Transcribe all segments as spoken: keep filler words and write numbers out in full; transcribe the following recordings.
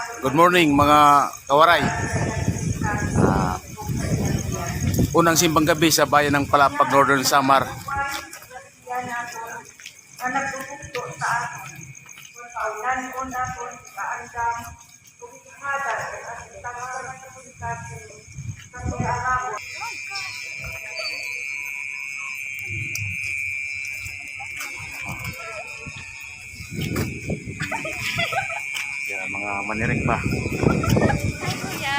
Good morning, mga kawaray. Ah, unang simbang gabi sa bayan ng Palapag, Northern Samar. Kaya mga maniring pa. Hi, kuya.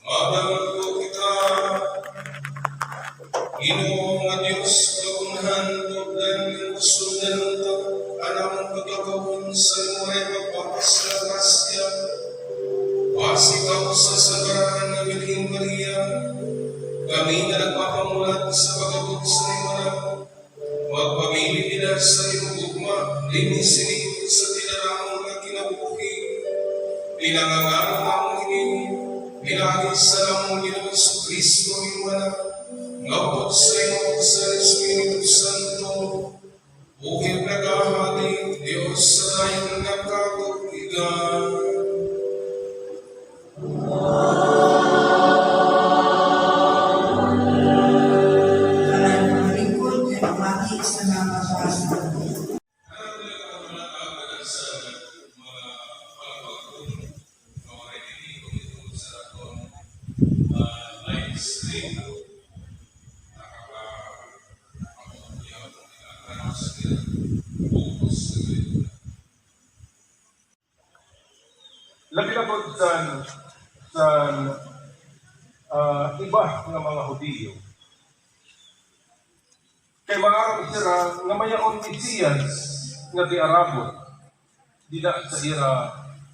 Madangog kita, Ginoo nga Dios, kagunhan, tubdan, nga kasundan ta, an amon pagkakaon sa imo waray pagpapasalamat sa grasya. Basi kamo sa Sangarahan nga Birhen Maria, kami nga nagpapamulat sa pag-abot sa imo anak, magpabilin kita sa imo gugma dinhi sini sa tinaramon nga kinabuhi. Pinanganganon namon ini pinaagi sa amon Ginoong Jesu-Cristo, imo Anak, nga upod sa imo ug sa Espiritu Santo, buhi ug nagahari, Dios sa dayon nga katuigan. Kanang mga lingkod nga pamati sa mga pagkakas. San, san, ah, iba nga mga Hudiyo. Kay maaram sira nga mayaon Mesiyas nga tiarabot dida sa ira,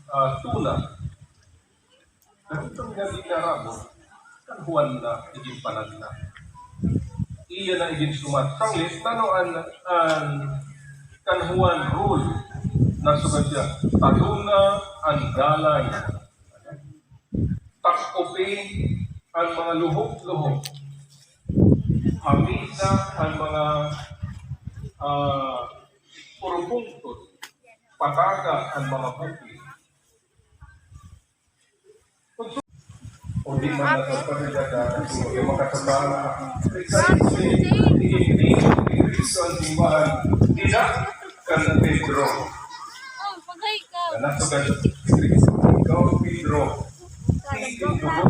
ah, tuna. Pero iton nga tiarabot, kan Juan na iginpanag na. Iya na iginsumat. Sanglit, nano an, an kan Juan rule, nasugad siya, "Taduna an dalan. Tak-upi an mga luhop-luhop. Hamisa an mga, ah, purpungton. Pataga an mga bukid." O di man nagpapahigada, di makasabala. Precisely, iginpinili ni Kristo an simbahan dida kan Pedro. Nga nasugad, "Ikaw, Pedro, titindugon ko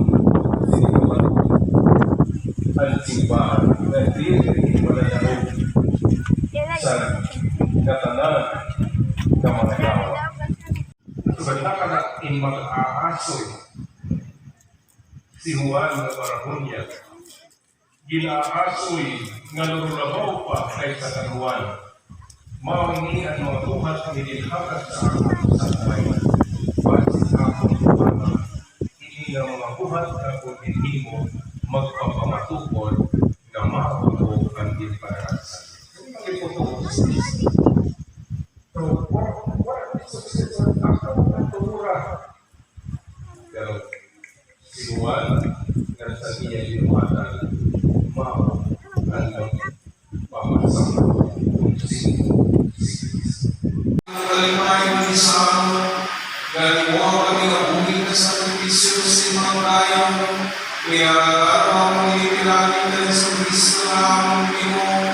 an simbahan nga diri mananahog sa ngatanan nga mga yawa." Sugad na kana in mag-aasoy si Juan nga parahunyag. Gin-aasoy nga lurulabaw pa kaysa kan Juan. Mao ini an mga buhat nga ginhatag sa akon sa Amay. Basi akon, Ama, ini nga mga buhat nga akon ginhimo magpapamatukod nga mao ako an ginpanaragsak. Ang iputol sa Kristo. So, wa-, wa-, Pero si Juan, nga sa iya ginuhatan, mao an magpapasama kun sino si Kristo. Ang kalimayan ni Samo, gani mo kami nga buhi nga sakripisyo sa imong dayon, kaya araw mo ni Pilato Jesu Kristo nga among Ginoo.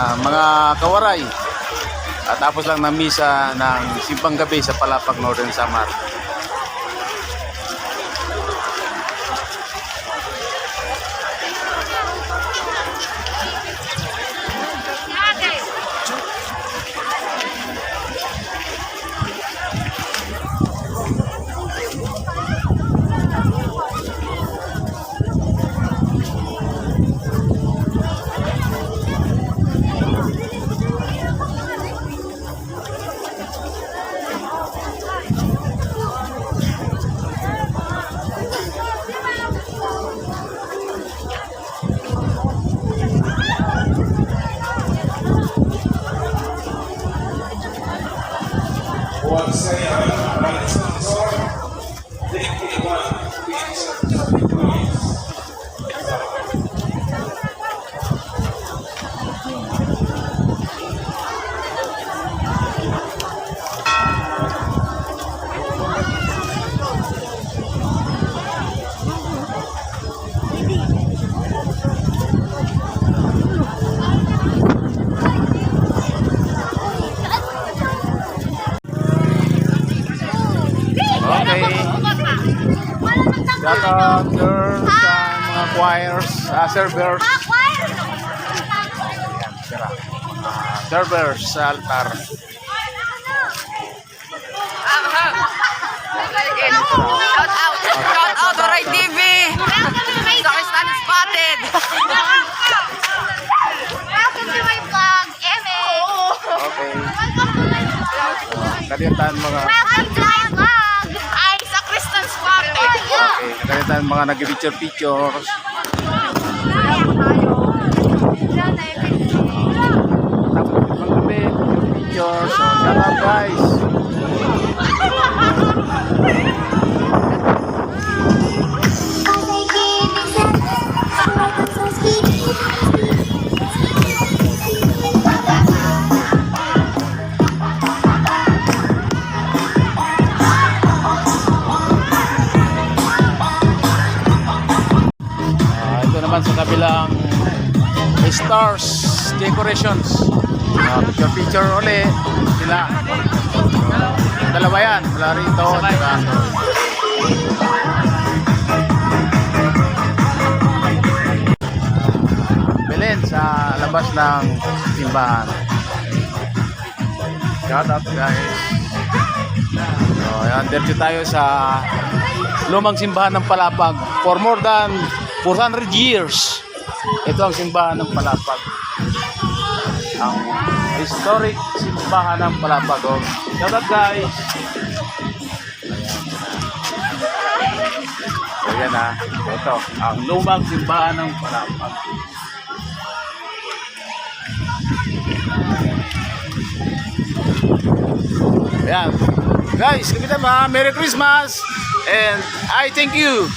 Ah, mga kawaray, ah, tapos lang ng misa ng Simbang Gabi sa Palapag, Northern Samar. Okay. Shout out, girls, sa mga choirs, ah, servers. Ayan, tira. Mga servers sa altar. Shout out. Shout out, Waray T V. Sa Kristan Spotted. Welcome to my vlog, M A. Okay. Welcome to my vlog. Kadiyatan mga Welcome to my vlog. Ay, sa Kristan Spotted. Okay, kadiyatan mga nag-picture-pictures. Tapos, mga picture. So, shout out, guys. Ah, ito naman sa kabilang, stars decorations. Ah, picture, picture uli sila. Dalawa yan. Mula rito, tsaka Belen sa labas ng simbahan. Shout out, guys. So, ayan, diretso tayo sa lumang simbahan ng Palapag. For more than four hundred years, ito ang simbahan ng Palapag. Ang historic simbahan ng Palapag. Oh. Shout out, guys. So, yan, ah. Ito, ang lumang simbahan ng Palapag. Ayan. Guys, kapitan, ha, Merry Christmas and I thank you.